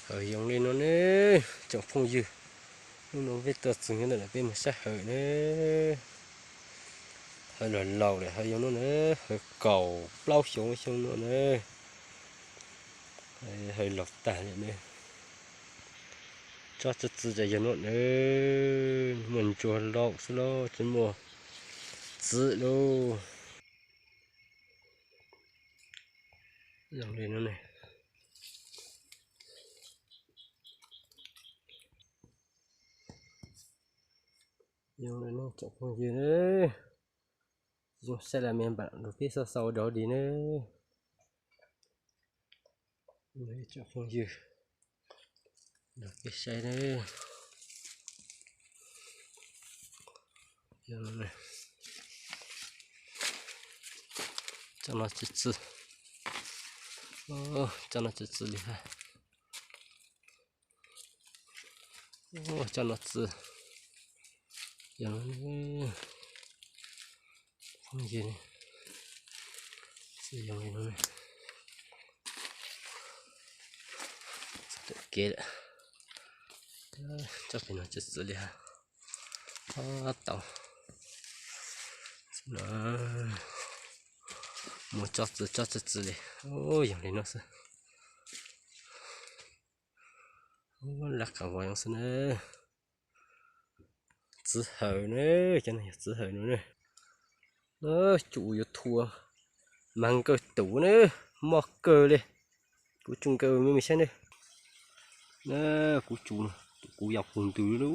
Hawv yoo li no ne, tsoom phooj ywg, hnub no peb tuaj txog nyob ntawm no peb mus saib hawv ne. Hawv laus laus lawm, hawv yoo no na, hawv kaum plaub xyoo xyoo no na, hawv laus tag lawm ne. Tsob txiv txiv ces yog no na, muaj ntsuag lauj xwb lauj, tsis muaj txiv lauj. Zoo li no ne. Zoo li no tsoom phooj ywg na, zoo saib las me npam los peb xauj xauj dov di na. Tsoom phooj ywg, los peb saib na. Tsob no txiv txiv, tsob no txiv txiv li hab. Tsob no txiv, yog phooj ywg, txiv zoo li no. Txog tom kev lawm, tsob pem no txiv txiv li hab. Tau, muaj tsob txiv tsob txiv txiv li, yog li no xwb. Lab qab vov zoo xwb na. Txiv hawm na, cov no yog txiv hawm no na. Cub yuav thua, mas nkawj tus na, mob kawg li. Kuv tsuj nkawj me me saib na. Kuv tsuj, kuv yam qus ntws li.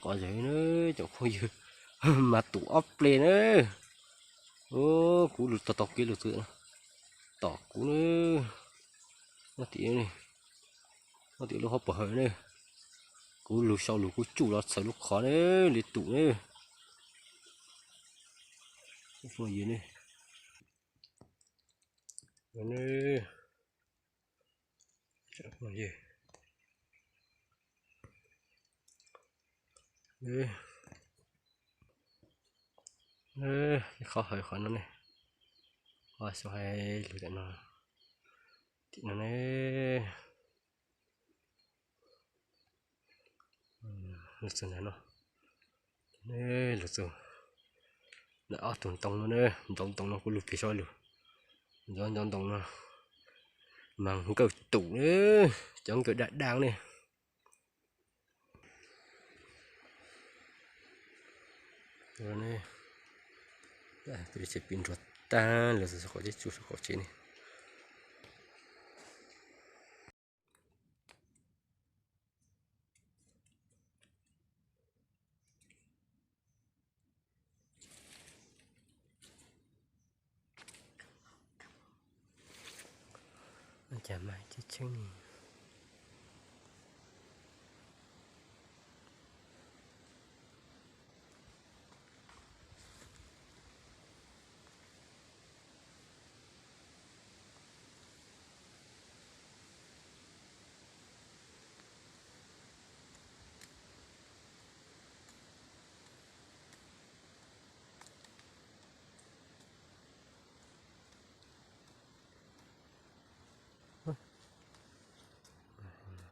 Qov zem na, tsoom phooj ywg, mas tus ob ple na. Kuv lug tau tau kev lug twg, tom kuv na. Nyob tim, nyob tim lub hauv paus hawm na. Kuv lug sau lug kuv tsuj los txhawm lub qhov na, li tus na. Qhov hawm qhov no ne, qhov xyov hais lug tam no, tim no ne. Lug txug ntawm no, lug txug ntawm ob tug ntoo no ne, ntov ntoo no kuv lug pem saib lug, ntov ntov ntoo no, mas nkawj tus ne, cov nkawj daj daj ne. Peb tsev pib nrug tag lawm, txog qaum teb tsuj txog qaum tsev ne. Cas mas tseeb tseeb.